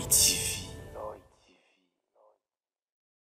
TV.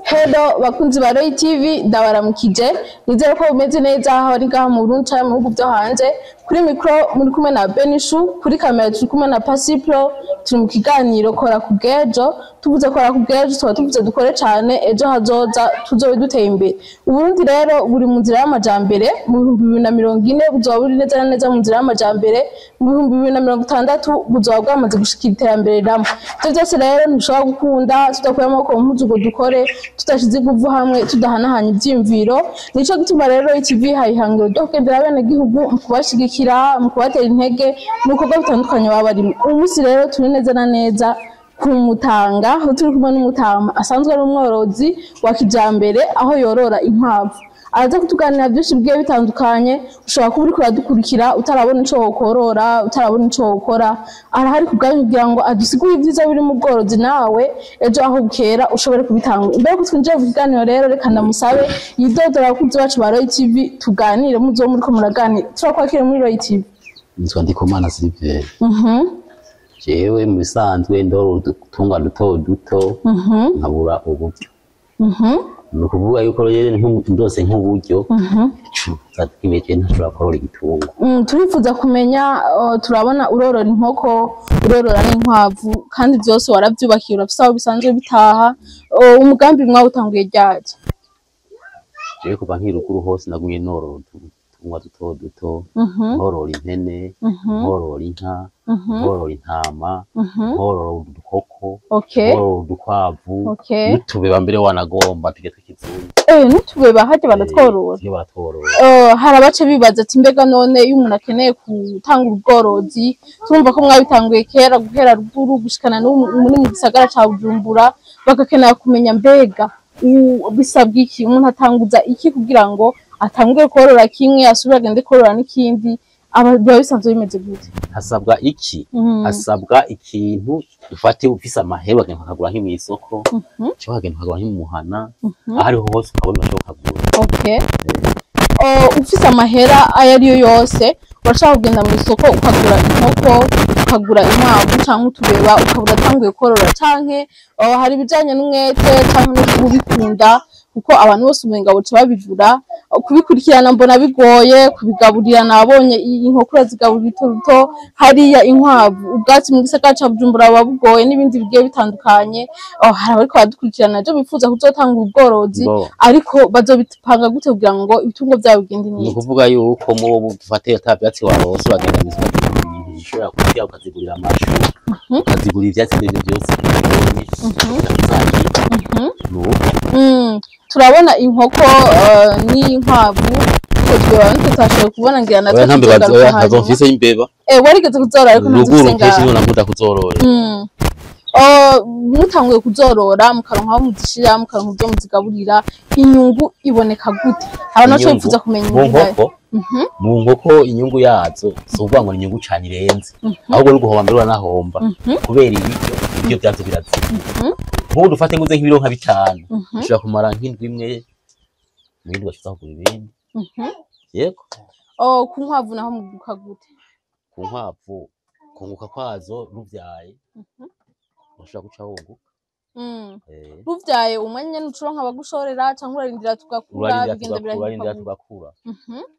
Hello bakunzi ba Roy TV, ndabaramukije. Nizere ko bumeze neza aho ari ngaha mu Burundi canke mu bihugu vyo hanze. Kuri micro muri kumwe na Benishu, kuri kamera turi kumwe na Pasipro. Turi mu kiganiro Kora ku bw'ejo. Tuvuze kora ku bw'ejo, tuba tuvuze dukore cane, ejo hazoza tuzobe duteye imbere. Uburundi rero buri mu nzira y'amajambere. Mu 2040 buzoba buri neza na neza mu nzira y'amajambere. Mu 2060 buzoba bwamaze gushikira iterambere rimwe. Ivyo vyose rero ntibishobora gukunda tudakuye amaboko mu mpuzu ngo dukore, tudashize inguvu hamwe, tudahanahanya ivyiyumviro. Nico gituma rero TV ihaye ihangiro ryo kugendera abenegihugu mu kubashigikira, mu kubatera intege mu bikorwa bitandukanye baba barimwo. Uyu munsi rero turi neza na neza ku Mutanga, aho turi kumwe n'umutama asanzwe ari umworozi wa kijambere, aho yorora inkwavu. Araza kutuganira byinshi bigiye bitandukanye. Ushobora kuba uriko uradukurikira utarabona ico wokorora, utarabona ico wokora. Arahari ku bwanyu kugira ngo adusigure ibyiza biri mu bworozi, nawe ejo aho bukera ushobore kubitanga. Imbere yuko twinjira mu kiganiro rero, reka ndamusabe yidodora abakunzi bacu ba Roy TV, tuganire muzo muriko muraganira. Turakwakira muri Roy TV. Nitwa Ndikumana Sylvain. Jewe mu bisanzwe ndorora udutungwa duto duto, nkabura uburyo. Ni ukuvuga yuko rero ndose nk'uburyo kimeze, ntashobora korora igitungwa. Turifuza kumenya, turabona urorora inkoko, urorora n'inkwavu, kandi byose waravyubakiye, urafise aho bisanzwe bitaha. Umugambi mwawutanguye ryari? Jewe kuva nkiri ruguru hose nagumye norora udutungwa duto duto, nkorora impene, nkorora inka, nkorora intama, nkorora udukoko, nkorora udukwavu, n'utubeba mbere wanagomba tujye tw'ikizungu. N'utubeba harya baratworora? Tujye baratworora. Hari abace bibaza ati: mbega none iyo umuntu akeneye gutanga ubworozi, turumva ko mwabitanguye kera, guhera ruguru gushikana n'ubu muri mu gisagara ca Bujumbura, bagakenera kumenya mbega bisabwa iki, umuntu atanguza iki kugira ngo atangure korora kimwe, asubire agende korora n'ikindi? Aba biba bisanzwe bimeze gute? Hasabwa iki? Hasabwa ikintu, ufate ufise amahera, ukagenda ukagura nko mw'isoko, cyangwa ukagenda ukagura nko mu muhana, aho ariho hose ukabona urashobora ukagura. Okay. Ufise amahera ayo ariyo yose, urashobora kugenda mu isoko ukagura inkoko, ukagura inkwavu canke utubeba, ukaba uratanguye korora. Canke hari ibijanye n'umwete canke no kubikunda, kuko abantu bose umenga boca babivura. Kubikurikirana mbona bigoye, kubigaburira nabonye inkoko urazigaburira ruto ruto, hariya inkwavu ubwatsi mu gisagara ca Bujumbura buba bugoye, n'ibindi bigiye bitandukanye. Hari abariko baradukurikirana ejo bifuza kuzotanga ubworozi, ariko bazobipanga gute kugira ngo ibitungwa vyabo bigende Ni neza? ukuvuga yuko mubo dufate ata vyatsi waronse, uragenda mw'isoko ukagura ibintu ushobora kurya, ukazigurira amashu, ukazigurira ivyatsi n'ivyo vyose ubonye ukazagira nuko. Turabona inkoko n'inkwavu, utwo tubeba nitwo tutashoboye kubona, ngira natwo Oya, nta mbeba. tuzogaruka Oya, ntazo hanyuma. mfise imbeba. Warigeze kuzorora ariko ntazo Ruguru ufise kenshi ngaha. niho nakunda kuzorora. Mutanguye kuzorora, mukaronka aho muzishira, mukaronka ivyo muzigaburira, inyungu iboneka gute? Hari abantu Inyungu? bifuza kumenya Mu inyungu yayo. nkoko, mu nkoko inyungu yazo si ukuvuga ngo ni inyungu cane irenze, ahubwo ni uguhomba mbere uranahomba, kubera ibiryo vyazo birazima. Nk'ubu dufate nguze nk'ibiro nka 5, ushobora kumara nk'indwi imwe, mu yindi ugaca uza kugura ibindi. Yego. Ku nkwavu naho muguka gute? Ku nkwavu kunguka kwazo, ruvyaye urashobora guca wunguka. Ruvyaye umwanya nyene ucuronka abagushorera, canke urarindira tugakura? Urarindira Bigenda tugakura, urarindira birahinduka gute? Tugakura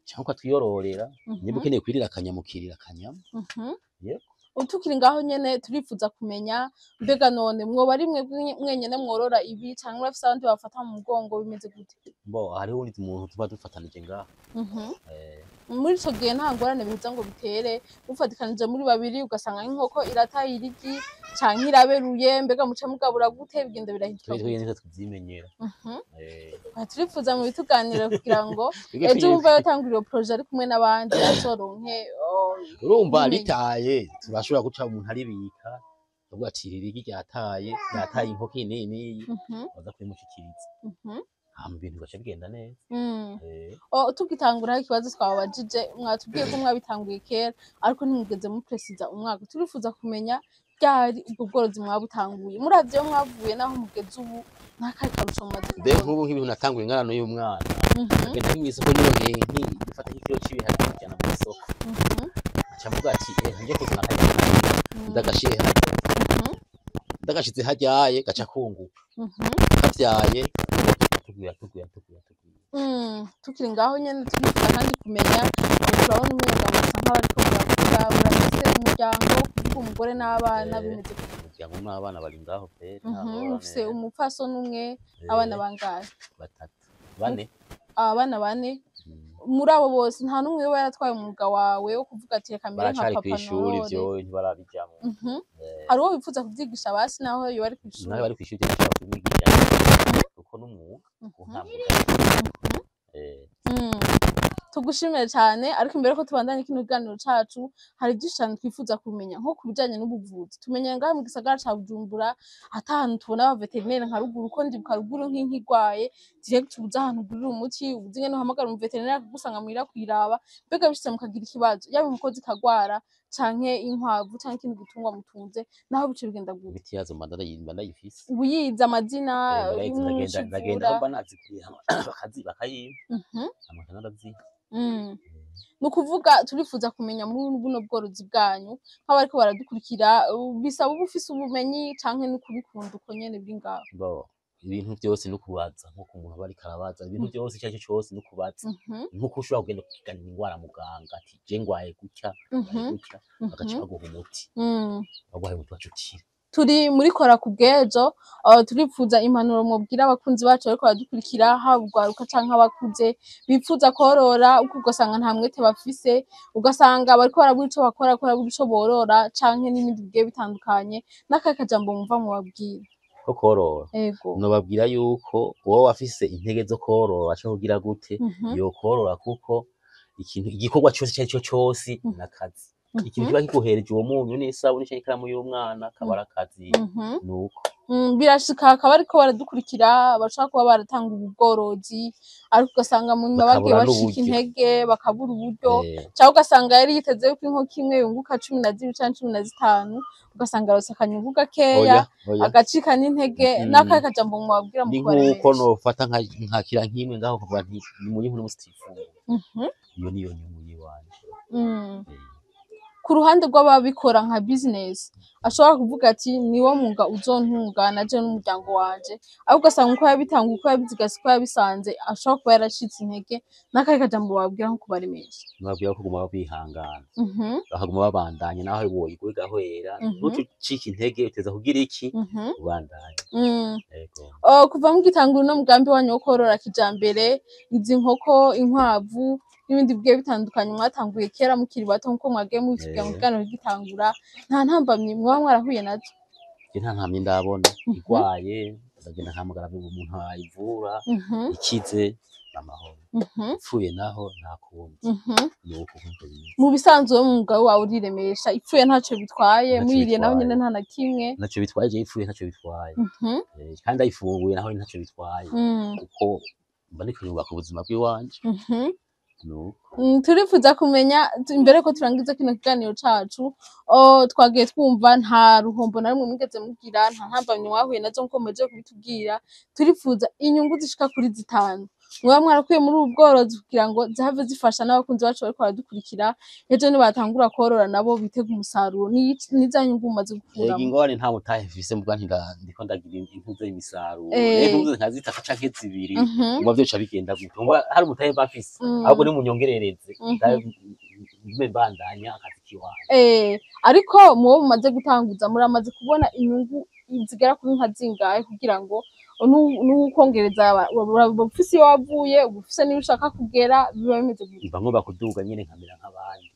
cyangwa ukatwiyororera, niba ukeneye kwirira akanyama ukirira akanyama. Yego. Tukiri ngaho nyene, turifuza kumenya mbega none mwoba ari mwebwe mwenyene mworora ibi, canke murafise abandi bafata mu mugongo? Bimeze gute? Bo hariho uwundi muntu tuba dufatanije ngaha. Muri ico gihe nta ngorane biheza ngo bitere, mufatikanije muri babiri, ugasanga nk'inkoko irataye irigi canke iraberuye? Mbega muca mugabura gute? Bigenda birahinduka Twe gute? twebwe nitwe tuvyimenyera. Aha turifuza mu bituganire kugira ngo Twebwe ejo wumva yotangura iyo projet ari kumwe n'abandi azoronke Urumva, ubumenyi. ritaye turashobora guca umuntu aribika, akavuga ati: iri rigi ryataye, ryataye inkoko iyi n'iyi n'iyi, baza kubimushikiriza, hama ibintu bigaca bigenda neza. Tugitangura ikibazo twababajije, mwatubwiye ko mwabitanguye kera, ariko ntimwigeze mupresiza umwaka. Turifuza kumenya ryari ubwo bworozi mwabutanguye. Muravye iyo mwavuye n'aho mugeze ubu, n'akahe karusho mumaze Mbe kubona? nk'ubu nk'ibintu natanguye ngana n'uyu mwana, ngenda mw'isoko nironkeye gufata nk'ikiro c'ibiharage nkijana mw'isoko, nca mvuga ati: nje kuzana akarya, ndagashire harya. Ndagashize haryaye gaca kunguka, kavyaye tugwira tugwira tugwira tugwira. Tukiri ngaho nyene turifuza kandi kumenya, turabona umenga musa nk'abariko murakura, murafise umuryango, kuvuga umugore n'abana, bimeze gute? Umuryango n'abana bari ngaho pe, nta ngorane. Mufise umupfasoni umwe, abana bangahe? Batatu, bane. Abana bane. Muri abo bose nta n'umwe yoba yaratwaye umwuga wawe wo kuvuga ati reka mbere nka Baracari papa kw'ishuri, norore? ivyo ntibarabijamwo. Hari uwo wifuza kuvyigisha basi naho yoba ari kw'ishuri? Nawe bari kw'ishuri ndashobora kumwigisha kuko n'umwuga, kuko nta mwuga. Tugushimire cyane, ariko imbere ko tubandanya kino kiganiro cacu, hari byinshi cyane twifuza kumenya nko ku bijanye n'ubuvuzi. Tumenya ngaha mu gisagara ca Bujumbura ata hantu tubona aba vétérinaire nka ruguru, ko ndibuka ruguru nk'inka igwaye direct ubuze ahantu ugurira umuti, ubuze ingene uhamagara umu vétérinaire akagusanga muhira kuyiraba. Mbega bishitse mukagira ikibazo, yaba inkoko zikagwara canke inkwavu canke ikindi gitungwa mutunze, naho bice bigenda gute? Imiti yazo mba ndayifise. Ubu yize amazina? Ndayizi, ndagenda ndagenda y'icivura? Aho mba naziguriye bakayimpa, amagana ndaziha. Ni ukuvuga turifuza kumenya muri buno bworozi bwanyu, nk'abariko baradukurikira, bisaba uba ufise ubumenyi canke ni ukubikunda uko nyene biri ngaho? Bo, ibintu byose no kubaza, nkuko umuntu aba ariko arabaza ibintu byose, icyo ari cyo cyose no kubaza. Nkuko ushobora kugenda kuganira ingwara muganga ati je ngwaye gutya, ngwaye gutya, bagaca baguha umuti, baguhaye umuti wacu ukira. Turi muri Kora ku bw'ejo, turifuza impanuro mwobwira abakunzi bacu bariko baradukurikira, haba urwaruka canke abakuze bifuza korora, uko ugasanga nta mwete bafise, ugasanga bariko barabura ico bakora, bariko barabura ico borora canke n'ibindi bigiye bitandukanye. N'akahe kajambo mwumva mwobabwira? Ko korora? Ego. Nobabwira yuko wowe wafise intege zo korora aca kugira gute, yokorora, kuko ikintu, igikorwa cyose icyo ari cyo cyose nakazi. Ikintu kiba kiguhereje uwo munyu n'isabuni canke ikaramu y'umwana kaba ari akazi. Nuko. Birashika akaba ariko baradukurikira bashobora kuba baratanga ubu bworozi, ariko ugasanga mu nyuma bagiye Bakabura bashika n'uburyo. intege, bakabura uburyo, cyangwa ugasanga yari yiteze yuko inkoko imwe yunguka 12 canke 15, ugasanga arose akanyungu gakeya, Oya, oya. agacika n'intege. N'akahe kajambo mwabwira mu Ni kubaremesha? nk'uko nofata nkakira nk'imwe ngaho nkavuga nti ni muri nkuru musi tuyifungura, iyo niyo nyungu yiwanje. Ku ruhande rw'ababikora nka business, ashobora kuvuga ati niwo mwuga uzontunga naje n'umuryango wanje, ariko ugasanga uko yabitanga, uko yabiziga, siko yabisanze, ashobora kuba yaracitse intege. N'akahe kajambo wabwira nko kubaremesha? Nobabwira ko kuguma bihangana, bakaguma babandanya naho woyigwa igahwera, ntuce ucika intege, uteza kugira iki, ubandanye. Yego. Oh, kuva mugitangura uno mugambi wanyu wo korora kijambere izi nkoko, inkwavu n'ibindi bigiye bitandukanye, mwatanguye kera mukiri bato nkuko mwagiye mubitubwira mu kiganiro gitangura, nta ntambamyi mwaba mwarahuye nazo? Je nta ntamye ndabona. Igwaye ndagenda nkahamagara umuntu ayivura, ikize amahoro, ipfuye naho nta kundi, ni uko nkuko bimeze. Mu bisanzwe umwuga wawe uriremesha, ipfuye ntacyo bitwaye? Ntacyo Muyiriye naho bitwaye. nyene nta na kimwe? Ntacyo bitwaye, je ipfuye ntacyo bitwaye. Kandi ayifunguye naho ntacyo bitwaye, kuko mba ndiko nubaka ubuzima bw'iwanje. Nuko. Turifuza kumenya imbere ko turangiza kino kiganiro cacu, twagiye twumva nta ruhombo na rumwe mwigeze mugira, nta ntambamyi mwahuye nazo nkuko mumaze kubitubwira. Turifuza inyungu zishika kuri zitanu mwaba mwarakuye muri ubu bworozi, kugira ngo zihave zifasha n'abakunzi bacu bariko baradukurikira, ejo nibatangura korora nabo bitega umusaruro. Ni za nyungu mumaze Ega, gukuramo? ingorane nta mutahe mfise, mvuga nti ndiko ndagira impuzu y'imisaruro, impuzu nka zitatu canke zibiri, ngo vyoca bigenda gute? Ngo hari umutahe mba mfise, ahubwo nimunyongerereze, mbe mbandanya akazi kiwanje. Ariko mubo mumaze gutanguza, muramaze kubona inyungu zigera kuri nka zingahe, kugira ngo n'ukongereza uba ufise iyo wavuye, uba ufise n'iyo ushaka kugera, biba bimeze gute? Mba ngomba kuduga nyene nkamera nk'abandi.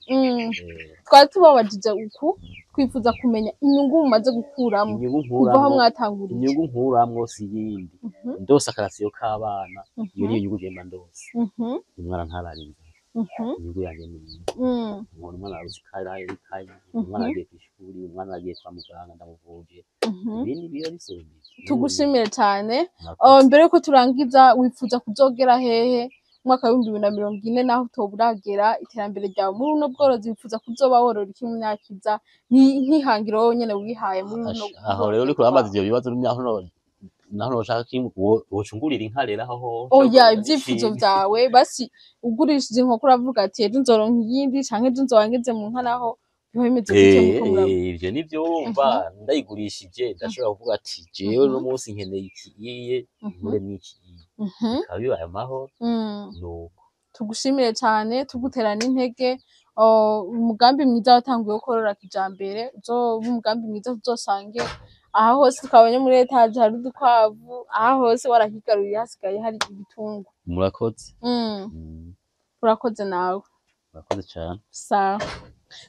Twari tubabajije uku, twifuza kumenya inyungu mumaze gukuramo Inyungu kuva aho nkuramwo, mwatanguriye. inyungu nkuramwo si yindi, ndose akarasiyo k'abana, iyo niyo nyungu je mba ndose. Umwana ntarara inzara, inyungu yanje ni iyo. Nkabona umwana arose ikaye, ikaye, umwana agiye kw'ishuri, umwana agiye kwa muganga ndamuvuje, ibindi biba bisumba. Tugushimire cyane. Murakoze. Oh, mbere yuko turangiza, wifuza kuzogera hehe mu mwaka wa 2040, naho utoba uragera iterambere ryawe muri buno bworozi? Wifuza kuzoba worora iki mu myaka iza? Ni nk'ihangiro wowe nyene wihaye muri buno Aho rero uriko urambaza ivyo bibazo, naho naho noshaka wocungurira inka rero aho ho. Oya, ivyifuzo vyawe basi. Ugurishije inkoko uravuga ati ejo nzoronka iyindi, canke ejo nzoba ngeze mu nka naho Biba bimeze gute muko muraba? Ivyo nivyo wumva ndayigurishije ndashobora kuvuga ati jewe uno munsi nkeneye ikiye, nkuremwo ikiye, bikaba bibaye amahoro. Nuko Tugushimire cyane, tugutera n'intege. Umugambi mwiza watanguye wo korora kijambere uzoba umugambi mwiza, tuzosange aha hose twabonye muri etaje hari udukwavu, aha hose warahigaruriye, hasigaye hari ibitungwa. Murakoze. Urakoze nawe. Murakoze cane. Sawa,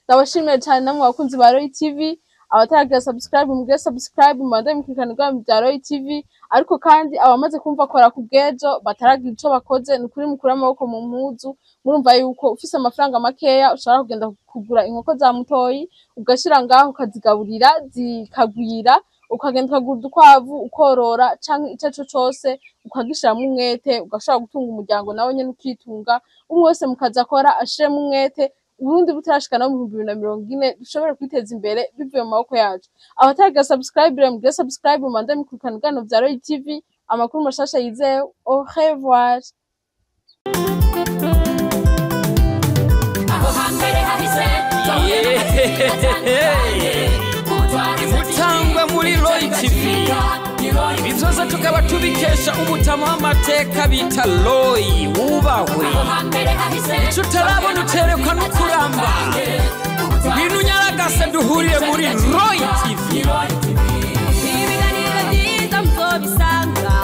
ndabashimiye cyane namwe bakunzi ba Roy TV. Abataragira subscribe, mugire subscribe, mubandanye mukurikirana ibiganiro bya Roy TV. Ariko kandi abamaze kumva kora ku bw'ejo bataragira ico bakoze, ni ukuri mukure amaboko mu mpuzu. Murumva yuko ufise amafaranga makeya ushobora kugenda kugura inkoko za mutoyi, ugashira ngaho ukazigaburira zikagwira, ukagenda ukagura udukwavu ukorora, canke ico arico cose ukagishiramwo umwete, ugashobora gutunga umuryango nawe nyene ukitunga. Umwe wese mu kazi akora ashiremo umwete. Uburundi butarashika no mu 2040, dushobore kwiteza imbere bivuye mu maboko yacu. Abataragira subscribe rero, mugire subscribe, mubandanye mukurikirana ibiganiro vya Roy TV, amakuru mashasha yizewe. Au revoir. Aho hambere hahise twahuye n'amateka atandukanye. Mutangwa muri Roy TV, ibi byose tukaba tubikesha umutama w'amateka bita Roy, wubahwe. Aho hambere hahise Icyo utarabona uterekwa no kuramba. Ngwino unyaragase duhurire muri Roy TV. Ibiganiro byiza muzobisanga,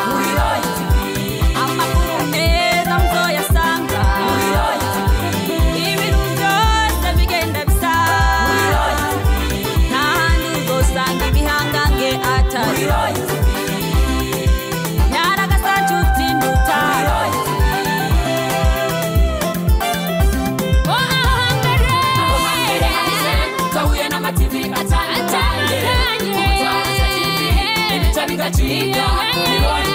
amakuru meza muzoyasanga, ibintu byose bigenda bisa, nta handi uzosanga ibihangange atari Nyaragasa nshuti ndutaro. Aho hambere hahise twahuye n'amativi atandukanye. Umutwariza TV, ibica bigacika ni Roy.